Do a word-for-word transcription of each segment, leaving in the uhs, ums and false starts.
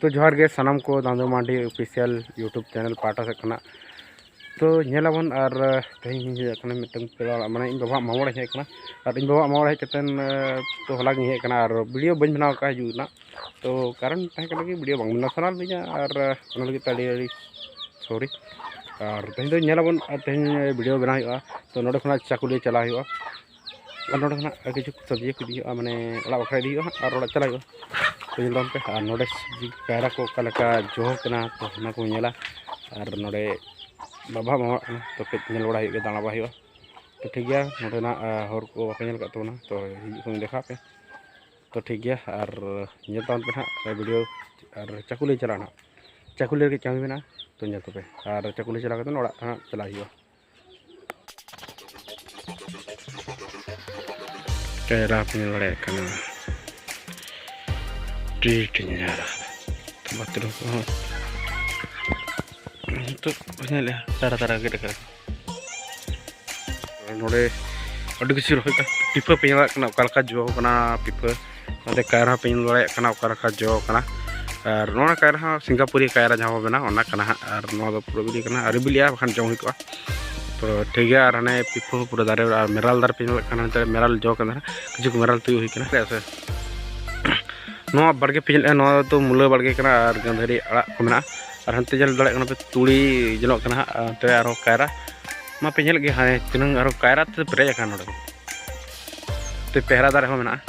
ᱛᱚ ᱡᱚᱦᱟᱨ ᱜᱮ ᱥᱟᱱᱟᱢ ᱠᱚ, ᱫᱟᱸᱫᱩ ᱢᱟᱨᱰᱤ ᱚᱯᱷᱤᱥᱤᱭᱟᱞ YouTube ᱪᱮᱱᱮᱞ ᱯᱟᱦᱴᱟ ᱥᱮᱫ ᱠᱷᱚᱱᱟᱜ᱾ ᱛᱚ ᱧᱮᱞᱟᱵᱚᱱ, ᱟᱨ ᱛᱮᱦᱮᱧ ᱤᱧ ᱦᱮᱡ ᱟᱠᱟᱱᱟ ᱢᱤᱫᱴᱟᱝ ᱯᱮᱲᱟ ᱚᱲᱟᱜ, ᱢᱟᱱᱮ ᱤᱧ ᱵᱟᱵᱟᱣᱟᱜ ᱢᱟᱢᱟ ᱚᱲᱟᱜ ᱤᱧ ᱦᱮᱡ ᱟᱠᱟᱱᱟ᱾ ᱟᱨ ᱤᱧ ᱵᱟᱵᱟᱣᱟᱜ ᱢᱟᱢᱟ ᱚᱲᱟᱜ ᱦᱮᱡ ᱠᱟᱛᱮᱫ, ᱛᱚ ᱦᱚᱞᱟ ᱜᱤᱧ ᱦᱮᱡ ᱟᱠᱟᱱᱟ ᱟᱨ ᱵᱷᱤᱰᱤᱭᱳ ᱵᱟᱹᱧ ᱵᱮᱱᱟᱣ ᱟᱠᱟᱫᱼᱟ ᱦᱤᱡᱩᱜ ᱨᱮᱱᱟᱜ᱾ ᱛᱚ ᱠᱟᱨᱚᱱ ᱛᱟᱦᱮᱸ ᱠᱟᱱᱟ ᱠᱤ ᱵᱷᱤᱰᱤᱭᱳ ᱵᱟᱝ ᱵᱮᱱᱟᱣ ᱥᱟᱱᱟ ᱞᱤᱧᱟ, ᱟᱨ ᱚᱱᱟ ᱞᱟᱹᱜᱤᱫ ᱛᱮ ᱟᱹᱰᱤ ᱟᱹᱰᱤ ᱥᱚᱨᱤ᱾ ᱟᱨ ᱛᱮᱦᱮᱧ ᱫᱚ ᱧᱮᱞᱟᱵᱚᱱ, ᱟᱨ ᱛᱮᱦᱮᱧ ᱵᱷᱤᱰᱤᱭᱳ ᱵᱮᱱᱟᱣ ᱦᱩᱭᱩᱜᱼᱟ᱾ ᱛᱚ ᱱᱚᱰᱮ ᱠᱷᱚᱱᱟᱜ ᱪᱟᱠᱩᱞᱤᱭᱟᱹ ᱪᱟᱞᱟᱜ ᱦᱩᱭᱩᱜᱼᱟ, ᱟᱨ ᱱᱚᱰᱮ ᱠᱷᱚᱱᱟᱜ ᱠᱤᱪᱷᱩ ᱥᱚᱵᱽᱡᱤ ᱠᱚ ᱤᱫᱤ ᱦᱩᱭᱩᱜᱼᱟ, ᱢᱟᱱᱮ ᱚᱲᱟᱜ ᱵᱟᱠᱷᱨᱟ ᱤᱫᱤ ᱦᱩᱭᱩᱜᱼᱟ ᱦᱟᱸᱜ, ᱟᱨ ᱚᱲᱟᱜ ᱪᱟᱞᱟᱜ ᱦᱩᱭᱩᱜᱼᱟ᱾ ᱛᱚ ᱧᱮᱞ ᱛᱟᱵᱚᱱ ᱯᱮ, ᱟᱨ ᱱᱚᱰᱮ ᱥᱚᱵᱽᱡᱤ ᱠᱟᱭᱨᱟ ᱠᱚ ᱚᱠᱟ ᱞᱮᱠᱟ ᱡᱚ ᱠᱟᱱᱟ, ᱛᱚ ᱚᱱᱟ ᱠᱚ ᱧᱮᱞᱟ᱾ ᱟᱨ ᱱᱚᱰᱮ ᱵᱟᱵᱟ ᱢᱟᱢᱟ ᱚᱲᱟᱜ ᱠᱟᱱᱟ, ᱛᱚ ᱠᱟᱹᱡ ᱧᱮᱞ ᱵᱟᱲᱟ ᱦᱩᱭᱩᱜ ᱜᱮᱭᱟ, ᱫᱟᱬᱟ ᱵᱟᱲᱟ ᱦᱩᱭᱩᱜᱼᱟ᱾ ᱛᱚ ᱴᱷᱤᱠ ᱜᱮᱭᱟ, ᱱᱚᱰᱮᱱᱟᱜ ᱟᱸ, ᱦᱚᱨ ᱠᱚ ᱵᱟᱯᱮ ᱧᱮᱞ ᱟᱠᱟᱫ ᱛᱟᱵᱚᱱᱟ, ᱛᱚ ᱦᱤᱡᱩᱜ ᱥᱚᱢᱚᱭ ᱫᱮᱠᱷᱟᱣ ᱯᱮ᱾ ᱛᱚ ᱴᱷᱤᱠ ᱜᱮᱭᱟ, ᱟᱨ ᱧᱮᱞ ᱛᱟᱵᱚᱱ ᱯᱮ ᱱᱟᱦᱟᱜ ᱵᱷᱤᱰᱤᱭᱳ᱾ ᱟᱨ ᱪᱟᱠᱩᱞᱤ ᱪᱟᱞᱟᱜᱼᱟ ᱱᱟᱦᱟᱜ, ᱪᱟᱠᱩᱞᱤ ᱨᱮ ᱠᱟᱹᱡ ᱠᱟᱹᱢᱤ ᱢᱮᱱᱟᱜᱼᱟ, ᱛᱚ ᱧᱮᱞ ᱛᱟᱯᱮ᱾ ᱟᱨ ᱪᱟᱠᱩᱞᱤ ᱪᱟᱞᱟᱣ ᱠᱟᱛᱮ ᱚᱲᱟᱜ ᱱᱟᱦᱟᱜ ᱪᱟᱞᱟᱜ ᱦᱩᱭᱩᱜᱼᱟ᱾ ᱠᱟᱭᱨᱟ ᱯᱮ ᱧᱮᱞ ᱫᱟᱲᱮᱭᱟᱜ ᱠᱟᱱᱟ, ᱟᱹᱰᱤ ᱴᱷᱤᱠ ᱧᱮᱞᱟ᱾ ᱵᱟᱛᱨᱩᱢ ᱠᱚᱦᱚᱸ ᱱᱤᱛᱚᱜ ᱠᱚ ᱧᱮᱞᱮᱜᱼᱟ, ᱛᱟᱨᱟ ᱛᱟᱨᱟ ᱜᱮ ᱰᱮᱠᱟ᱾ ᱱᱚᱰᱮ ᱟᱹᱰᱤ ᱠᱤᱪᱷᱩ ᱨᱚᱦᱚᱭ ᱠᱟᱜᱼᱟ᱾ ᱯᱤᱯᱷᱟᱹ ᱯᱮ ᱧᱮᱞ ᱫᱟᱲᱮᱭᱟᱜ ᱠᱟᱱᱟ ᱚᱠᱟ ᱞᱮᱠᱟ ᱡᱚ ᱠᱟᱱᱟ ᱯᱤᱯᱷᱟᱹ᱾ ᱱᱚᱰᱮ ᱠᱟᱭᱨᱟ ᱯᱮ ᱧᱮᱞ ᱫᱟᱲᱮᱭᱟᱜ ᱠᱟᱱᱟ ᱚᱠᱟ ᱞᱮᱠᱟ ᱡᱚ ᱠᱟᱱᱟ᱾ ᱟᱨ ᱱᱚᱣᱟ ᱠᱟᱭᱨᱟ ᱦᱚᱸ ᱥᱤᱝᱜᱟᱯᱩᱨᱤ ᱠᱟᱭᱨᱟ ᱡᱟᱦᱟᱸ ᱵᱚᱱ ᱵᱮᱱᱟᱣ, ᱚᱱᱟ ᱠᱟᱱᱟ ᱦᱟᱸᱜ᱾ ᱟᱨ ᱱᱚᱣᱟ ᱫᱚ ᱯᱩᱨᱟᱹ ᱵᱤᱞᱤ ᱠᱟᱱᱟ, ᱟᱹᱣᱨᱤ ᱵᱤᱞᱤᱜᱼᱟ, ᱵᱟᱠᱷᱟᱱ ᱡᱚᱢ ᱦᱩᱭ ᱠᱚᱜᱼᱟ᱾ ᱛᱚ ᱴᱷᱤᱠ ᱜᱮᱭᱟ, ᱟᱨ ᱦᱟᱱᱮ ᱯᱤᱯᱷᱟᱹ ᱦᱚᱸ ᱯᱩᱨᱟᱹ ᱫᱟᱨᱮ ᱨᱮ, ᱟᱨ ᱢᱮᱨᱟᱞ ᱫᱟᱨᱮ ᱯᱮ ᱧᱮᱞ ᱫᱟᱲᱮᱭᱟᱜ ᱠᱟᱱᱟ, ᱦᱟᱱᱛᱮ ᱨᱮ ᱢᱮᱨᱟᱞ ᱡᱚ ᱠᱟᱱᱟ, ᱠᱤᱪᱷᱩ ᱠᱚ ᱢᱮᱨᱟᱞ ᱛᱩᱭᱩ ᱦᱩᱭ ᱠᱟᱱᱟ, ᱦᱮᱸ ᱥᱮ᱾ ᱱᱚᱣᱟ ᱵᱟᱲᱜᱮ ᱯᱮ ᱧᱮᱞᱮᱫᱼᱟ, ᱱᱚᱣᱟ ᱫᱚ ᱢᱩᱞᱟᱹ ᱵᱟᱲᱜᱮ ᱠᱟᱱᱟ ᱟᱨ ᱜᱟᱹᱫᱷᱟᱹᱨᱤ ᱟᱲᱟᱜ ᱠᱚ ᱢᱮᱱᱟᱜᱼᱟ᱾ ᱟᱨ ᱦᱟᱱᱛᱮ ᱧᱮᱞ ᱫᱟᱲᱮᱭᱟᱜ ᱠᱟᱱᱟ ᱯᱮ, ᱛᱩᱲᱤ ᱧᱮᱞᱚᱜ ᱠᱟᱱᱟ ᱦᱟᱸᱜ, ᱟᱨ ᱦᱟᱱᱛᱮ ᱟᱨᱦᱚᱸ ᱠᱟᱭᱨᱟ ᱢᱟ ᱯᱮ ᱧᱮᱞᱮᱫ ᱜᱮ, ᱦᱟᱱᱮ ᱛᱤᱱᱟᱹᱝ ᱟᱨᱦᱚᱸ ᱠᱟᱭᱨᱟ ᱛᱮ ᱯᱮᱨᱮᱡ ᱟᱠᱟᱱᱟ ᱱᱚᱰᱮ ᱫᱚ᱾ ᱛᱮ ᱯᱮᱦᱨᱟ ᱫᱟᱨᱮ ᱦᱚᱸ ᱢᱮᱱᱟᱜᱼᱟ᱾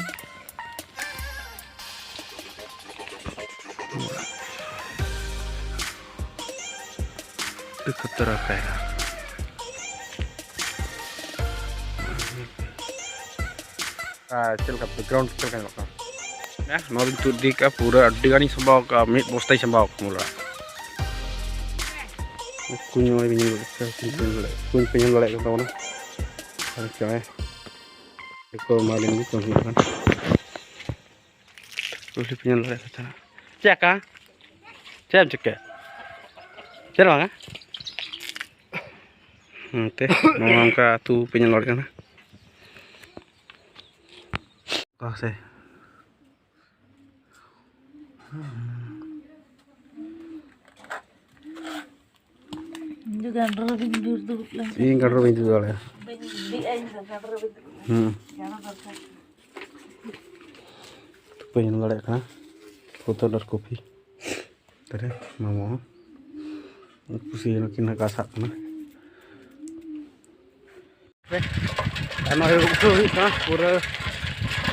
ᱟᱹᱰᱤ ᱠᱷᱟᱛᱨᱟ ᱠᱟᱭᱨᱟ᱾ ᱟᱨ ᱪᱮᱫ ᱞᱮᱠᱟ ᱵᱮᱠᱜᱨᱟᱣᱩᱱᱰ ᱪᱮᱫ ᱞᱮᱠᱟ ᱧᱮᱞᱚᱜ ᱠᱟᱱᱟ? ᱦᱮᱸ, ᱱᱚᱣᱟ ᱫᱚᱧ ᱛᱩᱫ ᱤᱫᱤ ᱠᱟᱜᱼᱟ, ᱯᱩᱨᱟᱹ ᱟᱹᱰᱤ ᱜᱟᱱᱤᱧ ᱥᱟᱢᱵᱟᱣ ᱠᱟᱜᱼᱟ, ᱢᱤᱫ ᱵᱚᱥᱛᱟᱧ ᱥᱟᱢᱵᱟᱣ ᱠᱟᱜᱼᱟ ᱢᱩᱞᱟ᱾ ᱠᱩᱧ ᱱᱚᱜᱼᱚᱭ ᱵᱤᱱ ᱧᱮᱞ ᱫᱟᱲᱮᱭᱟᱜ ᱠᱟᱱᱟ, ᱠᱩᱧ ᱯᱮ ᱧᱮᱞ ᱫᱟᱲᱮᱭᱟᱜ ᱠᱟᱱ ᱛᱟᱵᱚᱱᱟ᱾ ᱟᱨ ᱪᱮᱬᱮ ᱠᱚ ᱢᱟ ᱞᱤᱧ ᱠᱚ ᱦᱩᱭᱩᱜ ᱠᱟᱱᱟ᱾ ᱠᱩᱞᱦᱤ ᱯᱮ ᱧᱮᱞ ᱫᱟᱲᱮᱭᱟᱜ ᱠᱟᱱ ᱛᱟᱦᱮᱱᱟ᱾ ᱪᱮᱫ ᱟᱠᱟ? ᱪᱮᱫ ᱮᱢ ᱪᱤᱠᱟᱹᱭᱟ? ᱪᱮᱫ ᱦᱚᱸ ᱵᱟᱝᱟ᱾ ᱱᱚᱛᱮ ᱱᱚᱜᱼᱚ ᱱᱚᱝᱠᱟ ᱟᱹᱛᱩ ᱯᱮ ᱧᱮᱞ ᱫᱟᱲᱮᱭᱟᱜ ᱠᱟᱱᱟ᱾ ᱚᱠᱟ ᱥᱮ? ᱜᱟᱸᱰᱨᱟ ᱵᱤᱱ ᱡᱩᱨ ᱫᱩᱲᱩᱵ ᱞᱮᱱᱠᱷᱟᱱ ᱤᱧ ᱜᱟᱸᱰᱨᱟ ᱵᱟᱹᱧ ᱫᱩᱲᱩᱵ ᱫᱟᱲᱮᱭᱟᱜᱼᱟ᱾ ᱵᱟᱹᱧ ᱤᱫᱤᱭᱟ ᱤᱧ ᱫᱚ ᱜᱟᱸᱰᱨᱟ ᱵᱟᱹᱧ ᱫᱩᱲᱩᱵ ᱦᱩᱸ᱾ ᱜᱟᱸᱰᱨᱟ ᱫᱚᱨᱠᱟᱨ᱾ ᱵᱟᱹᱧ ᱧᱮᱞ ᱫᱟᱲᱮᱭᱟᱜ ᱠᱟᱱᱟ᱾ ᱯᱷᱳᱴᱳ ᱟᱨ ᱠᱚᱯᱤ᱾ ᱛᱟᱦᱞᱮ ᱢᱟᱢᱟ ᱦᱚᱸ ᱠᱩᱥᱤ ᱱᱩᱠᱤᱱ ᱦᱚᱸ ᱠᱟᱥᱟᱜ ᱠᱟᱱᱟ᱾ ᱟᱭᱢᱟ ᱦᱩᱭᱩᱜ ᱦᱩᱭᱩᱜ ᱠᱟᱱᱟ ᱯᱩᱨᱟᱹ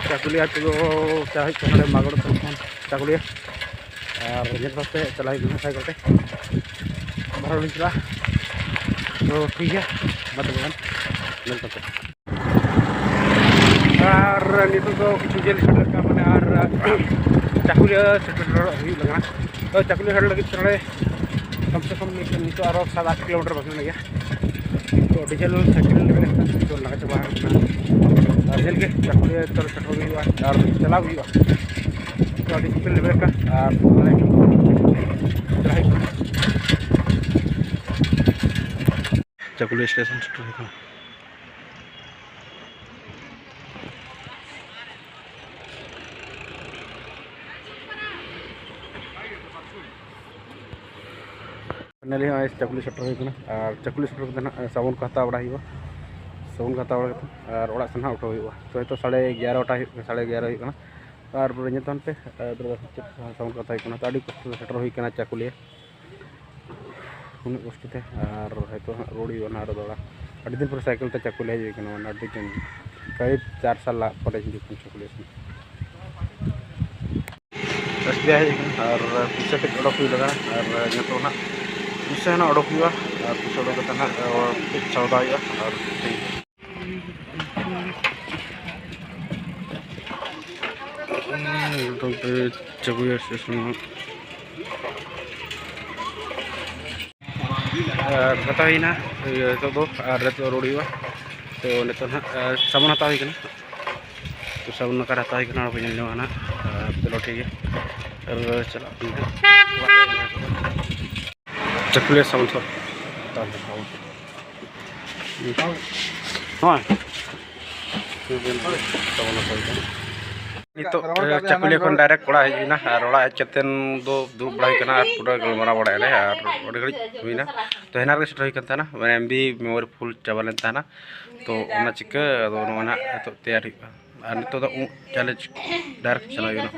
ᱪᱟᱠᱩᱞᱤᱭᱟᱹ ᱟᱹᱛᱩ ᱫᱚ ᱪᱟ ᱦᱩᱭᱩᱜ ᱠᱟᱱᱟ ᱱᱚᱰᱮ ᱢᱟᱜᱚᱲ ᱠᱷᱚᱱ ᱪᱟᱠᱩᱞᱤᱭᱟᱹ᱾ ᱟᱨ ᱧᱮᱞ ᱠᱟᱛᱮ ᱪᱟᱞᱟᱜ ᱦᱩᱭᱩᱜ ᱠᱟᱱᱟ ᱥᱟᱭᱠᱮᱞ ᱛᱮ᱾ ᱵᱟᱨᱦᱮ ᱞᱤᱧ ᱪᱟᱞᱟᱜᱼᱟ᱾ ᱛᱚ ᱴᱷᱤᱠ ᱜᱮᱭᱟ, ᱢᱟ ᱛᱚᱵᱮ ᱠᱷᱟᱱ ᱧᱮᱞ ᱠᱟᱛᱮ᱾ ᱟᱨ ᱱᱤᱛᱚᱜ ᱫᱚ ᱠᱤᱪᱷᱩ ᱡᱷᱟᱹᱞ ᱥᱮᱴᱮᱨ ᱠᱟᱱᱟ, ᱢᱟᱱᱮ ᱟᱨ ᱪᱟᱠᱩᱞᱤᱭᱟᱹ ᱥᱮᱴᱮᱨ ᱦᱩᱭᱩᱜ ᱞᱟᱜᱟᱜᱼᱟ᱾ ᱛᱚ ᱪᱟᱠᱩᱞᱤᱭᱟᱹ ᱥᱮᱴᱮᱨ ᱞᱟᱹᱜᱤᱫ ᱛᱮ ᱱᱚᱰᱮ ᱠᱚᱢ ᱥᱮ ᱠᱚᱢ ᱱᱤᱛᱚᱜ ᱟᱨᱚ ᱥᱟᱛ ᱟᱴ ᱠᱤᱞᱳᱢᱤᱴᱟᱨ ᱵᱟᱹᱠᱤ ᱢᱮᱱᱟᱜ ᱜᱮᱭᱟ᱾ ᱛᱚ ᱟᱹᱰᱤ ᱡᱷᱟᱹᱞ ᱥᱟᱭᱠᱮᱞ ᱨᱮ ᱢᱮᱱᱟᱜ ᱠᱷᱟᱱ ᱛᱚ ᱞᱟᱸᱜᱟ ᱪᱟᱵᱟ ᱟᱠᱟᱱᱟ᱾ ᱟᱨ ᱡᱷᱟᱹᱞ ᱜᱮ ᱪᱟᱠᱩᱞᱤᱭᱟᱹ ᱛᱚ ᱥᱮᱴᱮᱨ ᱦᱩᱭᱩᱜᱼᱟ ᱟᱨ ᱪᱟᱞᱟᱣ ᱦᱩᱭᱩᱜᱼᱟ᱾ ᱛᱚ ᱟᱹᱰᱤ ᱥᱯᱤᱰ ᱞᱮᱵᱮᱞ ᱠᱟᱱᱟ ᱟᱨ ᱢᱟᱱᱮ ᱪᱟᱞᱟᱜ ᱦᱩᱭᱩᱜ ᱠᱟᱱᱟ᱾ ᱪᱟᱠᱩᱞᱤᱭᱟᱹ ᱥᱴᱮᱥᱚᱱ ᱥᱮᱴᱮᱨ ᱦᱩᱭ ᱠᱟᱱᱟ᱾ ᱯᱷᱟᱭᱱᱟᱞᱤ ᱱᱚᱜᱼᱚᱭ ᱪᱟᱠᱩᱞᱤ ᱥᱮᱴᱮᱨ ᱦᱩᱭ ᱠᱟᱱᱟ᱾ ᱟᱨ ᱪᱟᱠᱩᱞᱤ ᱥᱮᱴᱮᱨ ᱠᱟᱛᱮ ᱱᱟᱦᱟᱜ ᱥᱟᱵᱚᱱ ᱠᱚ ᱦᱟᱛᱟᱣ ᱵᱟᱲᱟ ᱦᱩᱭᱩᱜᱼᱟ᱾ ᱥᱟᱵᱚᱱ ᱠᱚ ᱦᱟᱛᱟᱣ ᱵᱟᱲᱟ ᱠᱟᱛᱮ ᱟᱨ ᱚᱲᱟᱜ ᱥᱮᱱ ᱱᱟᱦᱟᱜ ᱚᱴᱳ ᱦᱩᱭᱩᱜᱼᱟ᱾ ᱛᱚ ᱱᱤᱛᱚᱜ ᱥᱟᱲᱮ ᱮᱜᱟᱨᱚᱴᱟ ᱦᱩᱭᱩᱜ ᱠᱟᱱᱟ, ᱥᱟᱲᱮ ᱮᱜᱟᱨᱚ ᱦᱩᱭᱩᱜ ᱠᱟᱱᱟ᱾ ᱟᱨ ᱯᱩᱨᱟᱹ ᱧᱮᱞ ᱛᱟᱵᱚᱱ ᱯᱮ, ᱟᱨ ᱥᱟᱵᱚᱱ ᱠᱚ ᱦᱟᱛᱟᱣ ᱦᱩᱭᱩᱜ ᱠᱟᱱᱟ᱾ ᱛᱚ ᱟᱹᱰᱤ ᱠᱚᱥᱴᱚ ᱛᱮ ᱥᱮᱴᱮᱨ ᱦᱩᱭ ᱠᱟᱱᱟ ᱪᱟᱠᱩᱞᱤᱭᱟᱹ᱾ ᱩᱱᱟᱹᱜ ᱠᱚᱥᱴᱚ ᱛᱮ, ᱟᱨ ᱦᱚᱭᱛᱳ ᱦᱟᱸᱜ ᱨᱩᱣᱟᱹᱲ ᱦᱩᱭᱩᱜᱼᱟ ᱱᱟᱦᱟᱜ ᱟᱨᱚ ᱫᱚᱲᱟ᱾ ᱟᱹᱰᱤ ᱫᱤᱱ ᱯᱚᱨᱮ ᱥᱟᱭᱠᱮᱞ ᱛᱮ ᱪᱟᱠᱩᱞᱤᱭᱟᱹ ᱦᱮᱡ ᱦᱩᱭ ᱠᱟᱱᱟ, ᱢᱟᱱᱮ ᱟᱹᱰᱤ ᱫᱤᱱ, ᱠᱟᱨᱤᱵ ᱪᱟᱨ ᱥᱟᱞ ᱞᱟᱦᱟ ᱯᱚᱨᱮ ᱦᱤᱡᱩᱜ ᱠᱟᱱᱟ ᱪᱟᱠᱩᱞᱤᱭᱟᱹ ᱥᱮᱱ᱾ ᱮᱥ ᱵᱤ ᱟᱭ ᱦᱮᱡ ᱠᱟᱱᱟ ᱟᱨ ᱯᱩᱭᱥᱟᱹ ᱠᱟᱹᱡ ᱚᱰᱚᱠ ᱦᱩᱭ ᱞᱟᱜᱟᱜᱼᱟ ᱟᱨ ᱱᱤᱛᱚᱜ ᱱᱟᱦᱟᱜ ᱯᱩᱭᱥᱟᱹ ᱱᱟᱦᱟᱜ ᱚᱰᱚᱠ ᱦᱩᱭᱩᱜᱼᱟ ᱟᱨ ᱯᱩᱭᱥᱟᱹ ᱚᱰᱚᱠ ᱠᱟᱛᱮ ᱱᱟᱦᱟᱜ ᱠᱟᱹᱡ ᱥᱚᱣᱫᱟ ᱦᱩᱭᱩᱜᱼᱟ ᱟᱨ ᱮᱠᱫᱚᱢ ᱯᱮ ᱪᱟᱹᱜᱩᱭᱟ ᱥᱮ ᱥᱩᱱᱩᱢ᱾ ᱟᱨ ᱦᱟᱛᱟᱣ ᱦᱩᱭᱱᱟ, ᱤᱭᱟᱹ, ᱱᱤᱛᱚᱜ ᱫᱚ, ᱟᱨ ᱱᱤᱛᱚᱜ ᱨᱩᱣᱟᱹᱲ ᱦᱩᱭᱩᱜᱼᱟ᱾ ᱛᱚ, ᱱᱤᱛᱚᱜ ᱱᱟᱦᱟᱜ, ᱟᱨ ᱥᱟᱵᱚᱱ ᱦᱟᱛᱟᱣ ᱦᱩᱭ ᱠᱟᱱᱟ᱾ ᱛᱚ, ᱥᱟᱵᱚᱱ ᱚᱠᱟᱨᱮ ᱦᱟᱛᱟᱣ ᱦᱩᱭ ᱠᱟᱱᱟ, ᱚᱱᱟ ᱵᱚᱱ ᱧᱮᱞ ᱧᱚᱜᱟ ᱱᱟᱦᱟᱜ᱾ ᱟᱨ ᱪᱚᱞᱚ, ᱴᱷᱤᱠ ᱜᱮᱭᱟ, ᱟᱨ ᱪᱟᱞᱟᱜ ᱠᱟᱱᱟ ᱱᱟᱦᱟᱜ᱾ ᱪᱟᱹᱠᱩᱞᱤᱭᱟᱹ ᱥᱟᱵᱚᱱ ᱥᱚᱯ᱾ ᱦᱳᱭ᱾ ᱥᱟᱵᱚᱱ ᱦᱟᱛᱟᱣ ᱦᱩᱭ ᱠᱟᱱᱟ᱾ ᱱᱤᱛᱚᱜ ᱪᱟᱠᱩᱞᱤᱭᱟᱹ ᱠᱷᱚᱱ ᱰᱟᱭᱨᱮᱠᱴ ᱚᱲᱟᱜ ᱦᱮᱡ ᱦᱩᱭᱱᱟ, ᱟᱨ ᱚᱲᱟᱜ ᱦᱮᱡ ᱠᱟᱛᱮᱱ ᱫᱚ ᱫᱩᱲᱩᱵ ᱵᱟᱲᱟ ᱦᱩᱭ ᱠᱟᱱᱟ, ᱟᱨ ᱯᱩᱨᱟᱹ ᱜᱟᱞᱢᱟᱨᱟᱣ ᱵᱟᱲᱟᱭᱟᱞᱮ, ᱟᱨ ᱟᱹᱰᱤ ᱜᱷᱟᱹᱲᱤᱡ ᱦᱩᱭᱱᱟ᱾ ᱛᱚ ᱦᱮᱱᱟᱝ ᱨᱮᱜᱮ ᱥᱮᱴᱮᱨ ᱦᱩᱭ ᱠᱟᱱ ᱛᱟᱦᱮᱱᱟ, ᱢᱟᱱᱮ ᱮᱢ ᱵᱤ ᱢᱮᱢᱳᱨᱤ ᱯᱷᱩᱞ ᱪᱟᱵᱟ ᱞᱮᱱ ᱛᱟᱦᱮᱱᱟ᱾ ᱛᱚ ᱚᱱᱟ ᱪᱤᱠᱟᱹ ᱟᱫᱚ ᱱᱚᱜᱼᱚᱭ ᱱᱟᱦᱟᱜ ᱱᱤᱛᱚᱜ ᱛᱮᱭᱟᱨ ᱦᱩᱭᱩᱜᱼᱟ, ᱟᱨ ᱱᱤᱛᱚᱜ ᱫᱚ ᱩᱵ ᱪᱟᱞᱮ ᱰᱟᱭᱨᱮᱠᱴ ᱪᱟᱞᱟᱜ ᱦᱩᱭᱩᱜᱼᱟ᱾